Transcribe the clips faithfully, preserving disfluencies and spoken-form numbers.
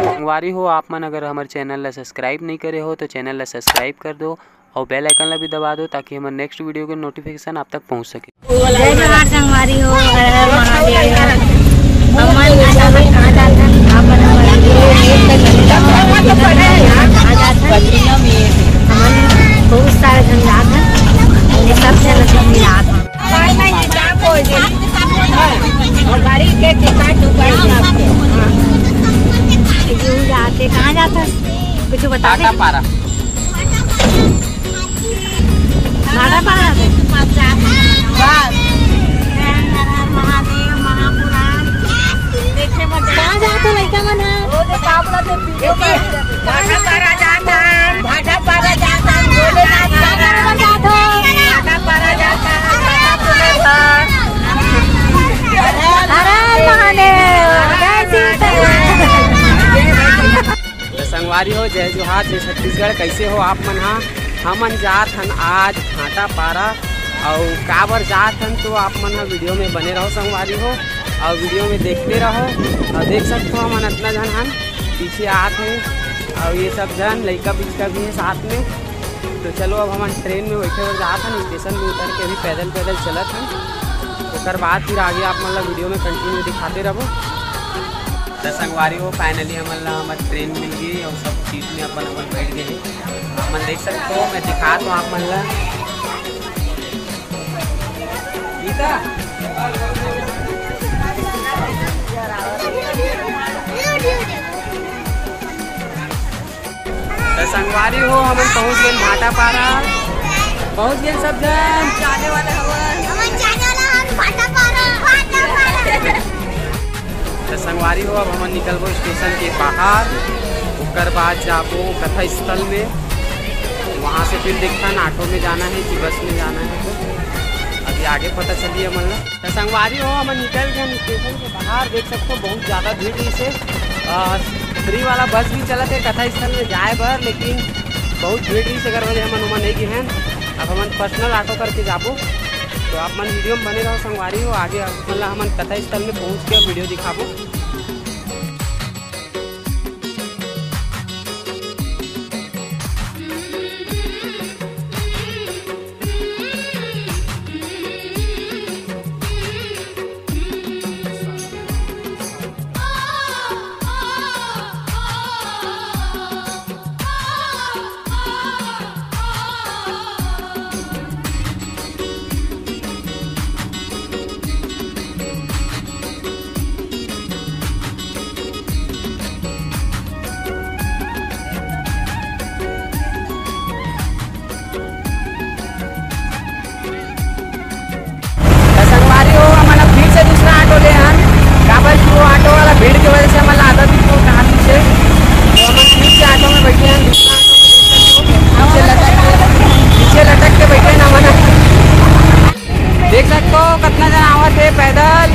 संगवारी हो, आप मन अगर हमर channel ला subscribe नहीं करे हो तो channel ला subscribe कर दो और bell icon ला भी दबा दो, ताकि हमर next video के notification आप तक पहुंच सके। जय जोहार संगवारी हो, हर हर महादेव। हमन अचानक कहाँ जात हन, आप मन हमर video देख सकत हन। कहाँ जात हन? हमन बहुत सारे झन जात हन, ये सब झन अभी मिलात हन। गाड़ी के टिकट उकट सब। हाँ। ये जाते, कहाँ जात हन? कुछ बता दे। भाटापारा। भाटापारा। महादेव महापुराण देखे बर। कहाँ जात हो लइका मन ह? भाटापारा जात हन, भाटापारा जात हन, भोलेनाथ भाटापारा जात हो। भाटापारा जात हन, भाटापारा। हर हर महादेव, जय सीता। तो संगवारी हो, जय जोहार, जय छत्तीसगढ़। कैसे हो आप मन हा? हमन जात हन आज भाटापारा, अउ काबर जात हन तो आप मन हा video में बने रहो संगवारी हो, अउ video में देखते रहो। अउ देख सकते हो हमन अतना झन हन पीछे आत हे, अउ ये सब झन लइका पिचका भी है साथ में। तो चलो अब हमन train में बैठे बर जात हन, station में उतर के अभी पैदल पैदल चलत हन, ओकर बाद फिर आगे आप मन ला video में continue दिखाते रहबो। त संगवारी हो, finally हमन ला हमर train मिल गे अउ सब seat में अपन अपन बैठ गे हे। आप मन देख सकते हो, मैं दिखात हूँ आप मन ला। गीता। त संगवारी हो, हमन पहुंच गेन भाटापारा, पहुंच गेन सब झन। जाने वाला हवन। हमन जाने वाला हवन भाटापारा, भाटापारा। त संगवारी हो, अब हमन निकलबो station के बाहर, ओकर बाद जाबो कथा स्थल में, वहां से फिर देखथन auto में जाना है कि bus में जाना है, तो अभी आगे पता चली हमन ला। त संगवारी हो, हमन निकल गेन station के बाहर, देख सकते हो बहुत ज्यादा भीड़ रहिस हे। अ, free वाला bus भी चलत हे कथा स्थल में जाए बर, लेकिन बहुत भीड़ रहिस हे, एकर वजह हमन ओमा नहीं गे हन। अब हमन personal auto करके जाबो। तो आप मन video में बने रहो संगवारी हो, आगे आप मन ला हमन कथा स्थल में पहुंच के video दिखाबो। त संगवारी हो, हमन अब फिर से दूसरा auto ले हन, काबर कि वो auto वाला भीड़ के वजह से हमन ला आदत भी तो कहाँ पीछे, तो हमन फिर से auto में बैठे हन, दूसरा auto में बैठ के नीचे लटक के, नीचे लटक के बैठे हन हमन। देख सकते हो कितना जन आवत हे पैदल।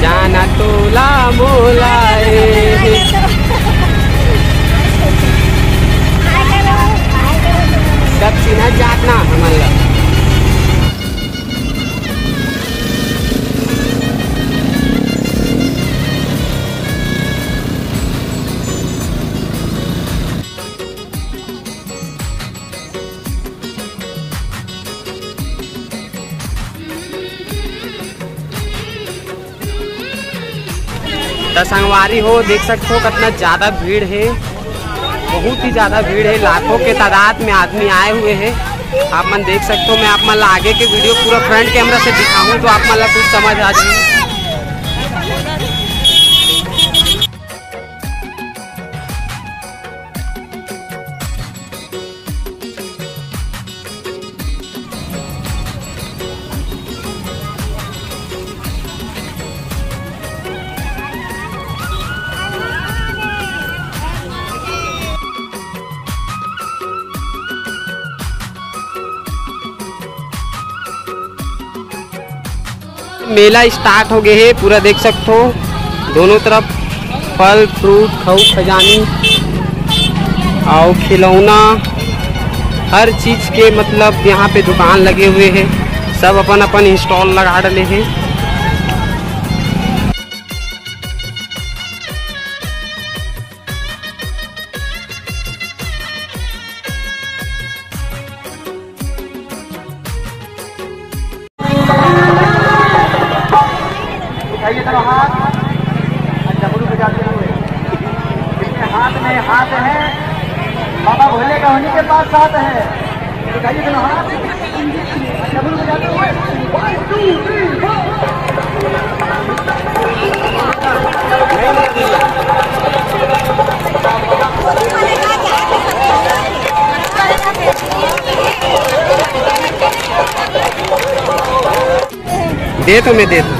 जाना तोला मोला ए। सब चिन्हत जात ना हमन ला। त संगवारी हो, देख सकते हो कितना ज्यादा भीड़ है, बहुत ही ज्यादा भीड़ है, लाखों के तादाद में आदमी आए हुए हैं। आप मन देख सकते हो, मैं आप मन ला आगे के video पूरा front camera से दिखाऊं तो आप मन ला कुछ समझ आ जाए। मेला start हो गए हे, पूरा देख सकथो दोनों तरफ फल fruit, खऊ खजानी अउ खिलौना, हर चीज के मतलब यहाँ पे दुकान लगे हुए हैं, सब अपन अपन स्टॉल लगा डले हैं। उठाइए दोनों हाथ, डमरू बजाते हुए। इसमें हाथ में हाथ है, बाबा भोले का उन्हीं के पास साथ है। उठाइए दोनों हाथ, डमरू बजाते हुए। One, two, three, four। दे तो मैं दे दूँ।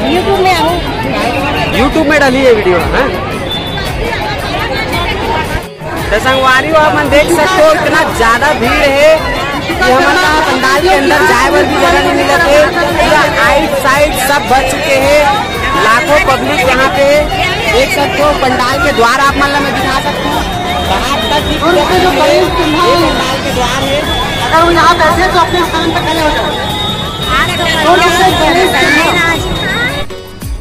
YouTube में आओ। YouTube में डाली है वीडियो, हाँ। तो संगवारी हो, आप मन देख सकते हो, इतना ज्यादा भीड़ है कि हमन ला पंडाल के अंदर जाए बर भी जगह नहीं मिलत है। पूरा आइट साइड सब भर चुके हैं, लाखों पब्लिक यहाँ पे देख सकते हो। पंडाल के द्वार आप मन ला मैं दिखा सकता हूँ, बाहर तक दिख रहा है। ये पंडाल के द्वार है। अगर वो यहाँ बैठे तो अपने स्थान पर खड़े हो जाओ।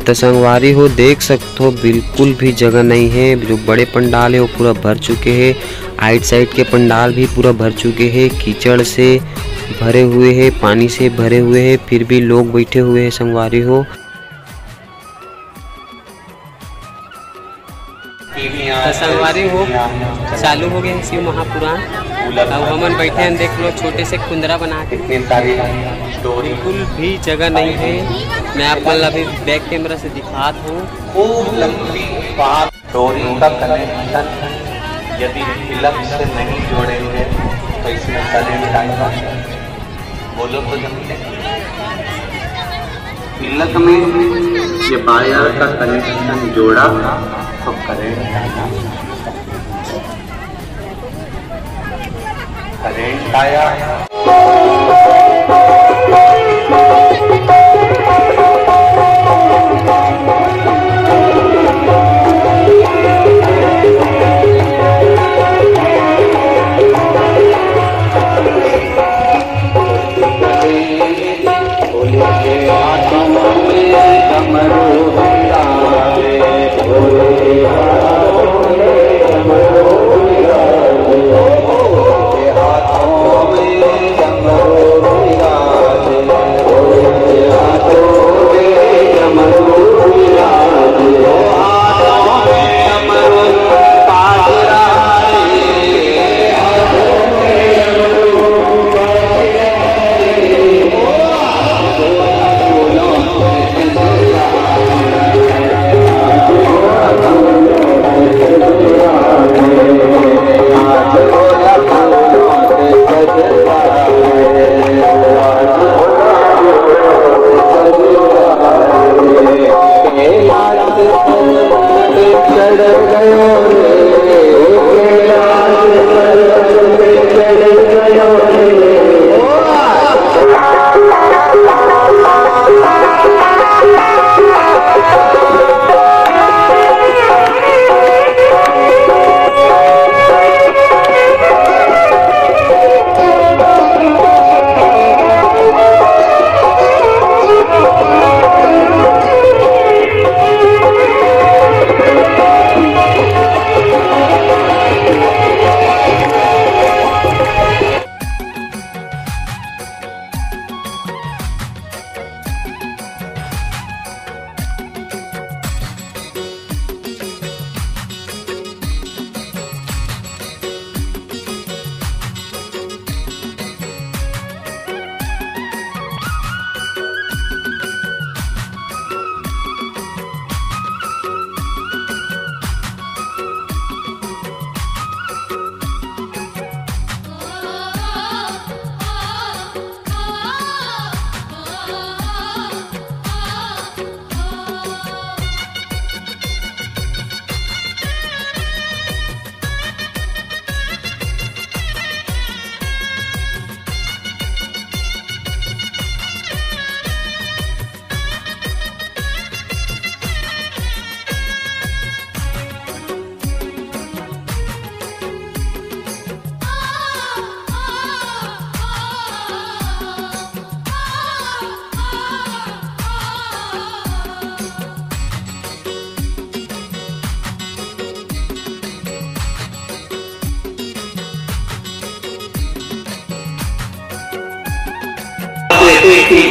तो संगवारी हो, देख सकते हो, बिल्कुल भी जगह नहीं है। जो बड़े पंडाल है वो पूरा भर चुके हैं, आइट साइड के पंडाल भी पूरा भर चुके हैं, कीचड़ से भरे हुए हैं, पानी से भरे हुए हैं, फिर भी लोग बैठे हुए हैं संगवारी हो। तो संगवारी हो, चालू हो गए हैं शिव महापुराण। अब हमन बैठे हैं, देख लो, छोटे से कुंदरा बना के। इतनी सारी डोरी। बिल्कुल भी जगह नहीं है। मैं आप मन ला अभी बैक कैमरा से दिखात हूँ। खूब लंबी बात। डोरी का कनेक्शन यदि तिलक से नहीं जोड़ेंगे तो इसमें करंट आएगा। बोलो तो जल्दी। तिलक में ये वायर का कनेक्शन जोड़ा तो करंट आया। करंट आया।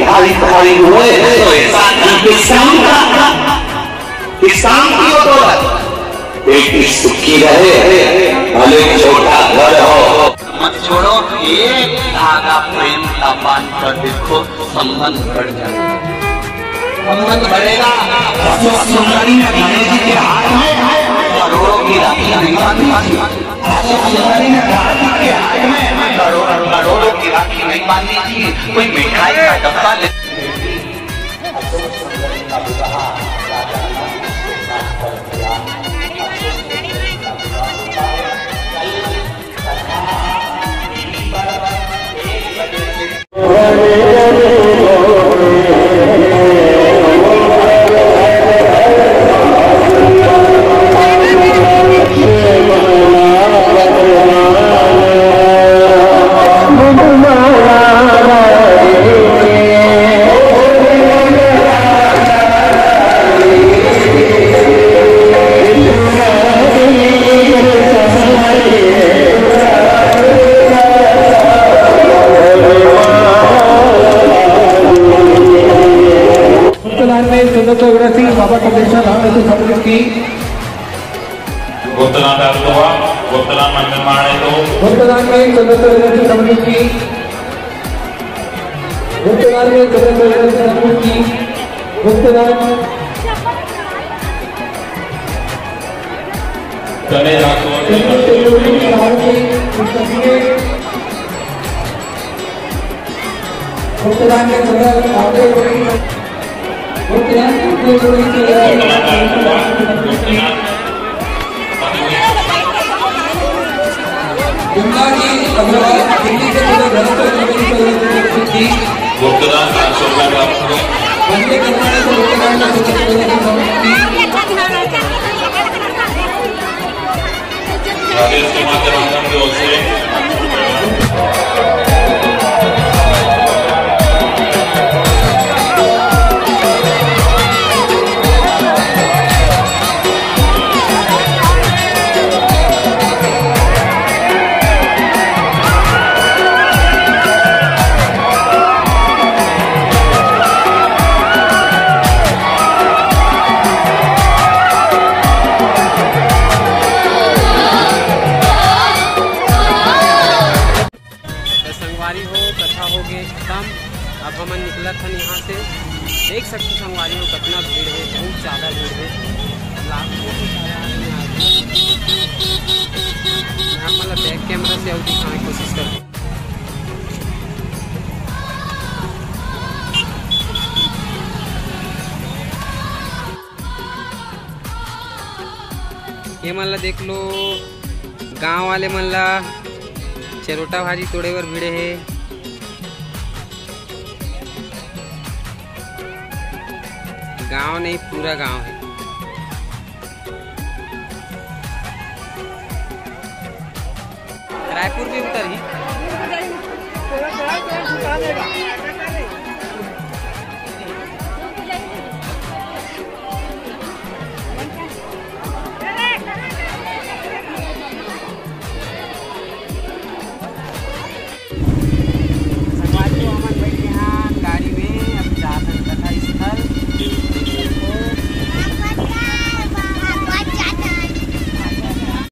भारी भारी हुए तो ऐसा कि शाम का, कि शाम की हो तो बेटी सुखी रहे, भले छोटा घर हो। मत छोड़ो, एक धागा प्रेम का बांध कर देखो, संबंध बढ़ जाएगा। संबंध बढ़ेगा। सुंदरी ने गणेश जी के हाथ में करोड़ों की राखी नहीं बांधी थी। सुंदरी ने गणेश जी के हाथ में करोड़ों, करोड़ों की राखी नहीं बांधी थी। कोई मिठाई का डब्बा ले गुप्तदान में चंद्रचूड़ सिंह, बाबा कपेश्वर धाम हेतु समर्पित की। गुप्तदान डाल दो आप, गुप्तदान मन में मारे तो। गुप्तदान में चंद्रचूड़ सिंह समर्पित की। गुप्तदान में चंद्रचूड़ सिंह समर्पित की। गुप्तदान। चले राखो। गुप्तदान के अंदर आपके गुप्तदान के अंदर गंगा जी अग्रवाल दिल्ली से पूरे घर पर चल रही थी। गुप्तदान पाँच सौ रुपये प्राप्त हुए। वंदे कर्नाटक से गुप्तदान का सूचक प्रदर्शन समर्पित की। राजेश कुमार जनार्दन की ओर से। तो संगवारी हो, कथा हो गए खत्म। अब हमन निकलत हन यहाँ से। देख सकते संगवारी हो, कितना भीड़ है, बहुत ज़्यादा भीड़ है। लाखों में आदमी आ गए। हम मतलब बैक कैमरा से और दिखाने की कोशिश करते हैं। ये मन ला देख लो, गांव वाले मन ला चरोटा भाजी तोड़े बर भिड़े हे। गांव नहीं, पूरा गांव है। रायपुर भी उतरही।